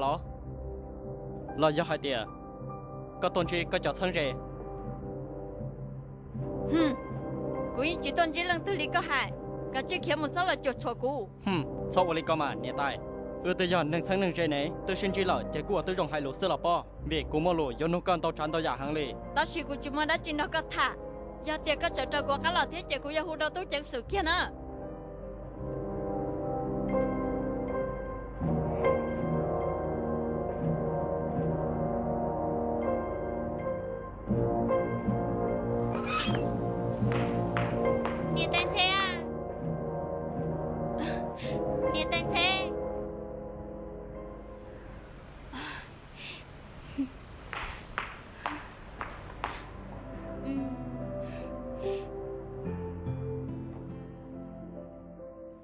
los? Los yog hais tias koj tuaj ntsib koj cov txheeb ze? Kuv yeej tsis tuaj ntsib leej twg li koj hais, kav tsij khiav mus txhob los cuam tshuam kuv. Txhob ua li ko mas niam tais, wb twb yog neeg txheeb neeg ze ne, twb sib ntsib lawm ces kuj ua tib zoo hais lus xwb los pob, vim kuv muaj lus yuav nug koj ntau tsav ntau yam heev li. Tab sis kuv tsis muaj dab tsi nrog koj tham, yog tias koj tseem raws kuv qab los thiab ces kuv yuav hu rau tub ceev xwm kiag na. Niam tais ntxheb, niam tais ntxheb.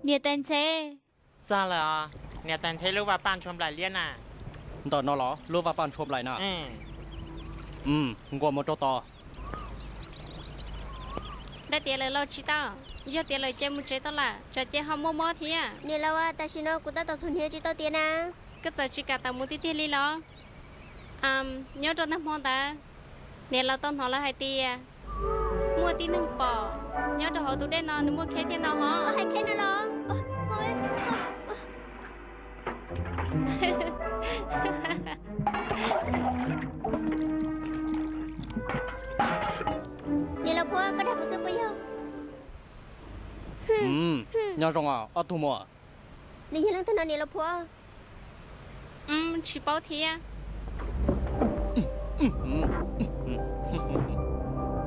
Niam tais ntxheb. Txog lawm os, niam tais ntxheb lub vaj paj ntshua nplaim liab na. Ntawm no los lub vaj paj ntshua nplaim na. Nquas mus rau tod. Dab tias lawv los tsis tau, yog tias lawv cia mus tsev tau lawm tsam ces ho muaj mob thiab. Niam laus, tam sim no kuv tab tom txhuam hniav tsis tau tiav na. Koj txawm tsis kam tawm mus tiag tiag li los? Nyob rau nag hmo ntawd, niam laus tau hnov lawv hais tias muaj tib neeg pom nyob rau hauv tus dej no nws muaj kheb thiab no hov. Hais kheb no los? Niam laus Phuab, koj dag kuv xwb puas yog? Nyob zoo os ob tug muam. Nws yog leej twg no niam laus Phuab? Tsis paub thiab.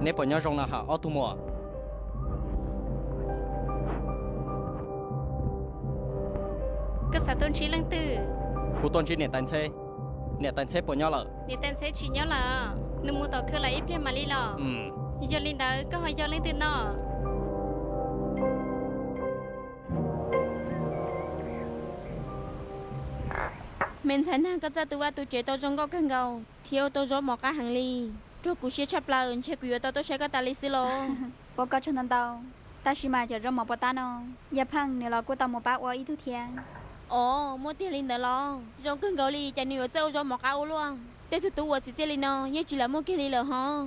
Neb puas nyob zoo na hos ob tug muam? Koj xav tuaj ntsib leej twg? Kuv tuaj ntsib niam tais ntxheb. Niam tais ntxheb puas nyob lawm? Niam tais ntxheb tsis nyob lawm, nws mus tom khw lawm ib pliag mam li los. Yog li ntawd koj ho yog leej twg no? Me ntxhais nag, koj txawj tu vaj tu tsev tau zoo nkauj kawg nkaus thiab ua tau zaub mov qab heev li, raug kuv siab tshaj plaws, ntshe kuv yuav tau tuaj saib koj tas li xwb los. Ua koj tsaug ntau ntau, tab sis mas cov zaub mov puas tab no, Yaj Pheej nws los kuj tau mus pab ua ib tug thiab. Os, muaj tiag li ntawd los? Zoo kawg nkaus li, cas nws yuav txawj ua zaub mov qab ua luaj. Tej tug tub uas txiv txiaj li no yeej tsis lam muaj kiag li lawm hov.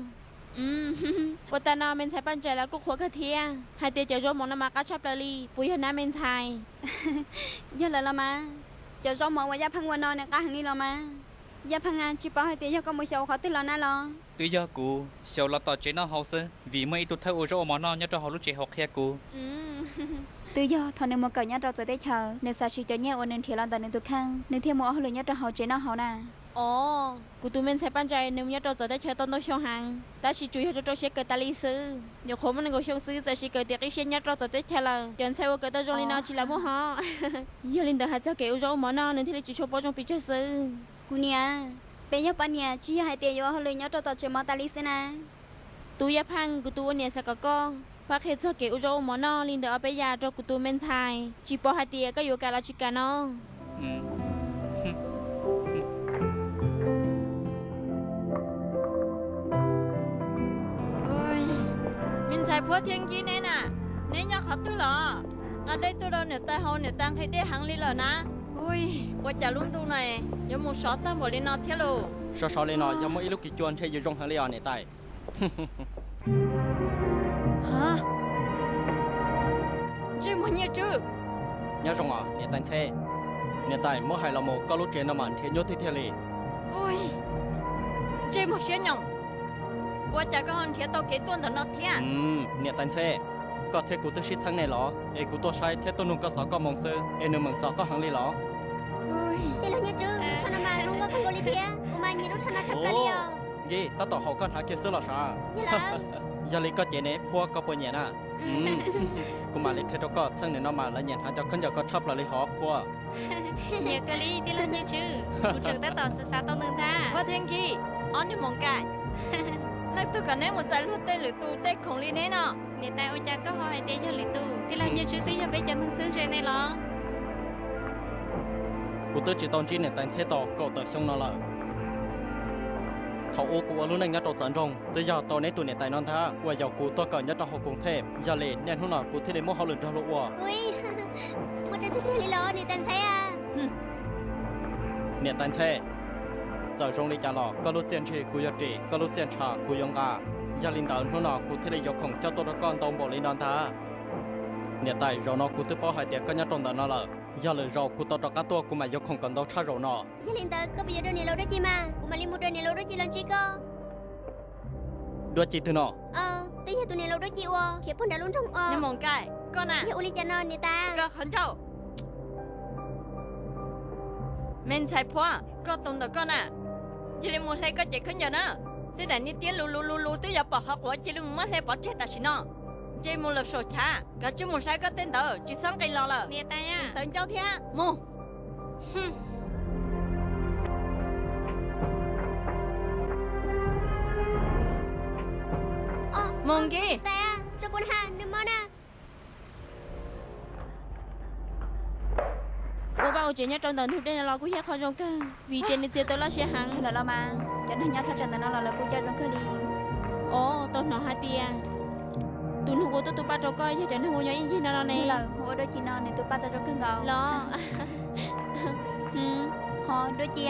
Ua tas no me ntxhais Paj Ntsais los kuj qhuav kawg thiab, hais tias cov zaub mov no mas qab tshaj plaws li, puas yog na me ntxhais? Yog lawm los mas, cov zaub mov uas Yaj Pheej ua no nws qab heev li los mas. Yaj Pheej, tsis paub hais tias yog koj mus xyaum qhov twg los na los? Twb yog kuv xyaum los tom tsev noj haus xwb, vim muaj ib tug thawj ua zaub ua mov noj nyob rau hauv lub tsev hauv qhia kuv. Twb yog thaum nws mus kawm nyob rau txawv teb chaws, nws xav siv cov nyiaj uas nws nrhiav los ntawm nws tus kheej, nws thiaj mus ua hauj lwm nyob rau hauv tsev noj haus na. Os, kuv tus me ntxhais Paj Ntsais nws nyob rau txawv teb chaws tau ntau xyoo heev, tab sis tsuas yog rau rau siab kawm tas li xwb. Nyuam qhuav muaj nees nkaum xyoo xwb, txawm siv kawm tias qib siab nyob rau txawv teb chaws lawm, cov ntxhais uas kawm tau zoo li no tsis lam muaj hov. Yog li ntawd hais txog kev ua zaub ua mov noj nws thiaj li tsis tshua paub zoo pes tsawg xwb. Kuv niam, peb yog poj niam tsis yog hais tias yuav ua hauj lwm nyob rau tom tsev mov tas li xwb na. Tub Yaj Pheej, kuv tus ua niam xav kom koj pab qhia txog kev ua zaub ua mov noj li ntawd ob peb yam rau kuv tus me ntxhais, tsis paub hais tias koj yuav kam los tsis kam no. Me ntxhais Phuab thiab Nkib neb na, neb nyob qhov twg los? Nqa dej tuaj rau niam tais haus, niam tais nqhis dej heev li lawm na. Ua cas lub ntuj no yuav mus sov tag npaum li no thiab lauj? Sov sov li no yog muaj ib lub kis cua ntshe yuav zoo heev li os niam tais. Ntsej muag Nyiaj Tswb. Nyob zoo os niam tais Ntxheb. Niam tais, muab hais los mus koj lub tsev no mas nrhiav nyuaj tiag tiag li. Ntsej muag Siab Nyoos, ua cas koj ho nrhiav tau kev tuaj ntawm no thiab? Niam tais Ntxheb, koj thiab kuv twb sib txheeb ne los es kuv tuaj saib thiab tuaj nug koj xov koj moo xwb es nws meem txom koj heev li los? Tij laug Nyiaj Tswb, lub tsho no mas zoo nkauj kawg nkaus li thiab, kuv mas nyiam lub tsho no tshaj plaws li os. Nkib, tab tom haum koj hnav kiag xwb los sav? Yog li koj cev ne Phuab, koj puas nyiam na? Kuv mam li qhia rau koj, txheej niam no mas lawv nyiam hnav cov khaub ncaws ko tshaj plaws li hov Phuab. Nyiam kawg li tij laug Nyiaj Tswb, kuv tseem tab tom xav xav tau ntawd ntag. Phuab thiab Nkib, ob niag Hmoob Nkais, leej twg kom neb mus txais luag tej lwm tus tej khoom li neb no? Niam tais, ua cas koj ho hais tias yog lwm tus? Tij laug Nyiaj Tswb twb yog peb cov neeg txheeb ze ne los? Kuv twb tsis tau ntsib niam tais Ntxheb tau kaum tawm xyoo no lawm. Thaum ub kuv ua lub neej nyob rau txawv nroog, twb yog tau neb tus niam tais no ntag uas yaum kuv tuaj kawm nyob rau hauv Koos Thej. Yog li niaj hnub no kuv thiaj li muaj hauj lwm nrog luag ua. Ua tseeb tiag tiag li los niam tais Ntxheb a? Niam tais Ntxhee, txawm zoo li cas los koj lub txiaj ntsig kuv yuav ris, koj lub txiaj ntsha kuv yuav nqa. Yog li ntawd hnub no kuv thiaj li yuav khoom coj tuaj rau koj ntau npaum li no ntag. Niam tais, zaum no kuv twb paub hais tias koj nyob rau ntawm no lawm, yog lwm zaus kuv tau rov qab tuaj kuv mam yuav khoom kom ntau tshaj zaum no. Yog li ntawd koj puas yuav rau niam laus Duab Ci mas? Kuv mam li mus rau niam laus Duab Ci los ntsib koj. Duab Ci twg no? Twb yog tus niam laus Duab Ci uas khiav puag nram lub nroog os. Nws mus nkaij koj na. Yog ua li cas no niam tais? Koj qhov ncauj. Me ntxhais Phuab, koj tus ntawm koj na, cia li mus hle koj cev khaub ncaws na. Twb daim niag tiab luv luv luv luv twb yuav pom qhov quav, cia li mus muab hle pov tseg tam sim no. Nce mus lawm saum chav, kav tsij mus saib koj tej ntawd tsis txhob nqis los lawm. Niam tais, tawv ncauj thiab mus. Mus Nkis. Ua vaj ua tsev nyob rau ntawm ntug dej no los kuj yog qhov zoo kawg, vim tias nws txias tau loj siab heev. Lawm los mas, cov neeg nyob thaj tsam ntawm no los lawv kuj coj zoo kawg li. Os, tau hnov hais tias tus neeg uas tuaj tu paj rau koj yog cov neeg uas nyob ib ncig no no ne. Lawm, hu ua Duab Ci no, nws tu paj tau zoo kawg nkaus los. Ho Duab Ci,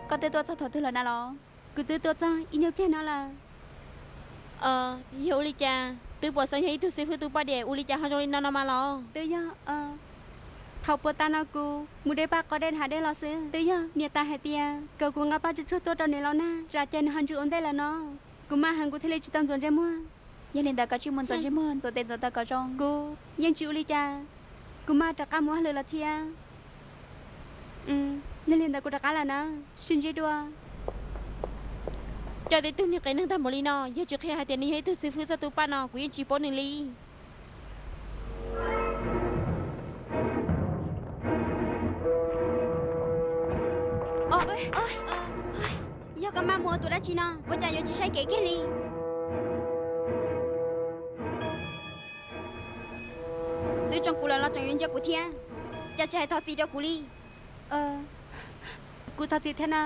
koj twb tuaj txog thaum twg lawm na los? Kuv twb tuaj txog ib nyuag pliag no lawm. Yog ua li cas twb pom xeeb yog ib tug xib fwb tu paj diam, ua li cas ho zoo li no no mas los? Twb yog thaum puag ta no kuv mus de paj qos dej hav dej los xwb. Twb yog niam tais hais tias kom kuv nqa paj tsuag tsuag tuaj rau niam laus nag, tsam ces nws ho ntsws ua ntej lawm no. Kuv maj heev kuv thiaj li tsis tau ntxuav ntsej muag. Yog li ntawd koj tsij mus ntxuav ntsej muag, ntxuav tes ntxuav taw kom zoo. Kuv yeej tsis ua li cas, kuv maj rov qab mus hauj lwm los thiab. Yog li ntawd kuv rov qab lawm na, sib ntsib dua. Coj tib tug niag qias neeg tag npaum li no, yog tsis qhia hais tias nws yog ib tug xib fwb txawj tu paj no kuv yeej tsis paub nws li. Yog koj maj mus ua tus dab tsi no, ua cas yuav tsis saib kev kiag li? Twb tsoo kuv lawm los tseem yuav ntsia kuv thiab, cas tsis hais thov txim rau kuv li? Kuv thov txim thiab na,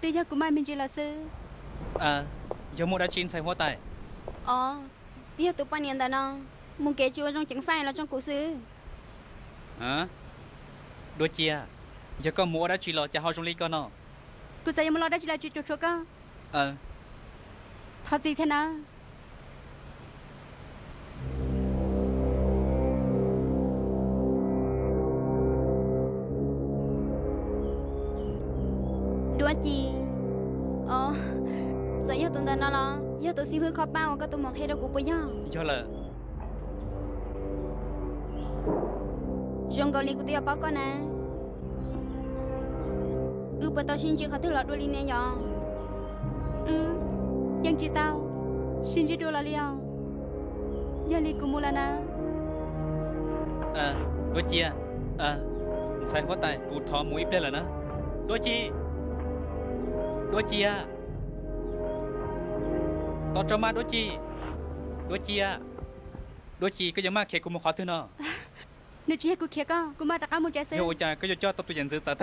twb yog kuv maj me ntsis lawm xwb. Yog muaj dab tsi ntxhais huab tais? Os, twb yog tus poj niam ntawm no mus kev tsis ua zoo ceev faj los tsoo kuv xwb. Duab Cia, yog koj mus ua dab tsi los cas ho zoo li koj no? Kuv txawm yuav mus los dab tsi los tsis cuam tshuam koj. Thov txim thiab na. Duab Ci, os, txawm yog tus ntawm no los yog tus xib hwb kho paj uas koj tus muam qhia rau kuv puas yog? Yog lawm. Zoo nkaus li kuv twb yuav paub koj na. Wb puas tau sib ntsib qhov twg los dua li ne yom? Yeej tsis tau sib ntsib dua los li os. Yog li kuv mus lawm na. Duab Cia, ntxhais huab tais, kuv thov mus ib pliag lawm na. Duab Ci, Duab Cia, tos tso mas Duab Ci, Duab Cia, Duab Ci, koj yuav maj khiav kuv mus qhov twg no? Nws tsis yog kuv khiav koj, kuv maj rov qab mus tsev xwb. Yog ua cas koj yuav coj tau tus yam ntxwv txawv